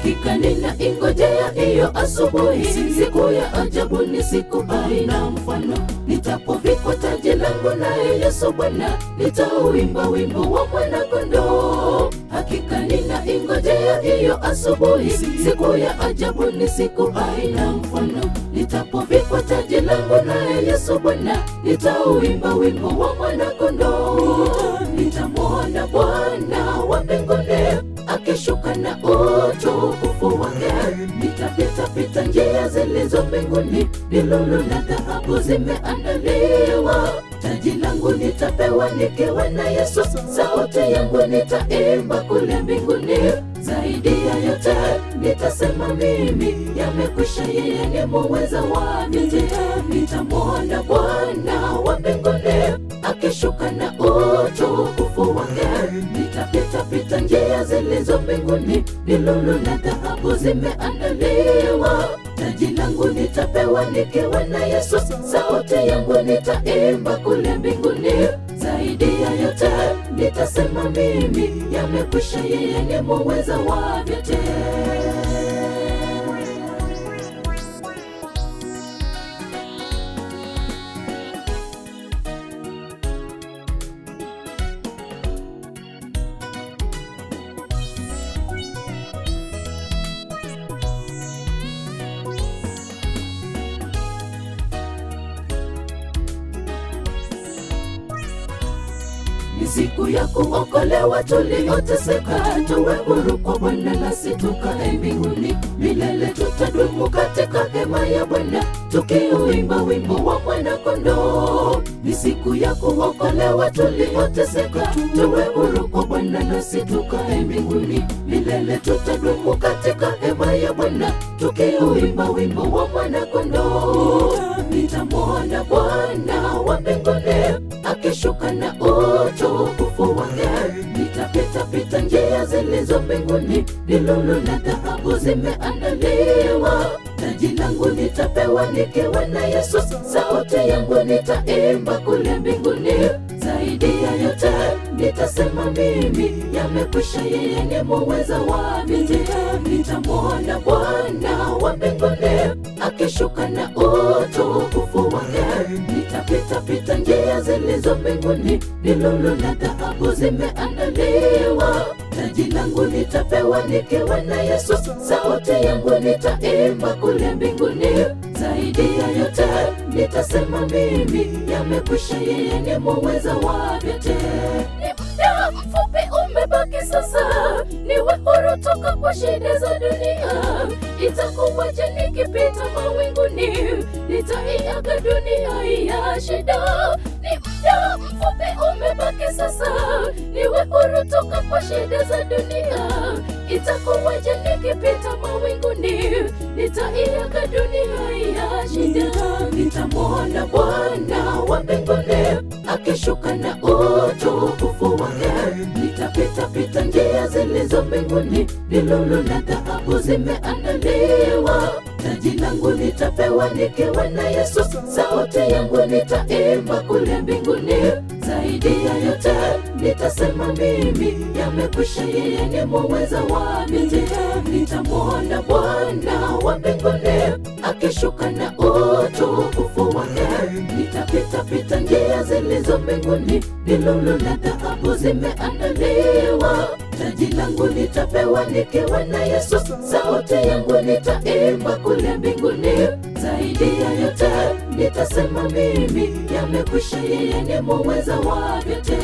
Hakika ninaingojea hiyo asubuhi, siku ya ajabu, ni siku haina mfano. Nitapovikwa taji langu naye Yesu Bwana, nitauimba wimbo wa mwana-kondoo. Hakika ninaingojea hiyo asubuhi, siku ya ajabu, ni siku haina mfano. Nitapovikwa taji langu naye Yesu Bwana, nitauimba wimbo wa mwana-kondoo. Nitamwona Bwana wa mbinguni akishuka na utukufu wake. Nitapita pita njia zilizo mbinguni, ni lulu na dhahabu zimeandaliwa. Taji langu nitapewa nikiwa na Yesu, sauti yangu nitaimba kule mbinguni. Zaidi ya yote nitasema mimi, yamekwisha, yeye ni muweza wa vyote. Nitamwona Bwana wa mbinguni akishuka na utukufu wake. Nitapita pita njia zilizo mbinguni, ni lulu na dhahabu zimeandaliwa. Taji langu nitapewa nikiwa na Yesu, sauti yangu nitaimba kule mbinguni. Zaidi ya yote nitasema mimi, yamekwisha, yeye ni muweza wa vyote. Ni siku ya kuokolewa tulioteseka, tuwe huru kwa Bwana nasi tukae mbinguni milele. Tutadumu katika hema ya Bwana tukiuimba wimbo wa mwana-kondoo. Ni siku ya kuokolewa tulioteseka, tuwe huru kwa Bwana nasi tukae mbinguni milele. Tutadumu katika hema ya Bwana tukiuimba wimbo wa mwana-kondoo. Nitamwona Bwana wa mbinguni akishuka na utukufu wake. Nitapita pita njia zilizo mbinguni, ni lulu na dhahabu zimeandaliwa. Taji langu nitapewa nikiwa na Yesu, sauti yangu nitaimba kule mbinguni. Zaidi ya yote nitasema mimi, yamekwisha, yeye ni muweza wa vyote. Nitamwona Bwana wa mbinguni akishuka na utukufu wake. Nitapita pita njia zilizo mbinguni, ni lulu na dhahabu zimeandaliwa. Taji langu nitapewa nikiwa na Yesu, sauti yangu nitaimba kule mbinguni. Zaidi ya yote nitasema mimi, yamekwisha, yeye ni muweza wa vyote. Ni muda mfupi umebaki sasa, niwe huru toka kwa shida za dunia. Itakuwaje nikipita mawinguni, nitaiaga dunia ya shida. Ni muda mfupi umebaki sasa, niwe huru toka kwa shida za dunia. Itakuwaje nikipita mawinguni, nitaiaga dunia ya shida. Nitamwona Bwana wa mbinguni akishuka na utukufu wake. Nitapita pita njia zilizo mbinguni, ni lulu na dhahabu zimeandaliwa. Taji langu nitapewa nikiwa na Yesu, sauti yangu nitaimba kule mbinguni. Zaidi ya yote nitasema mimi, yamekwisha, yeye ni muweza wa vyote. Nitamwona Bwana wa mbinguni akishuka na utukufu wake. Nitapita pita njia zilizo mbinguni, ni lulu na dhahabu zimeandaliwa. Taji langu nitapewa nikiwa na Yesu, sauti yangu nitaimba kule mbinguni. Zaidi ya yote nitasema mimi, yamekwisha, yeye ni muweza wa vyote.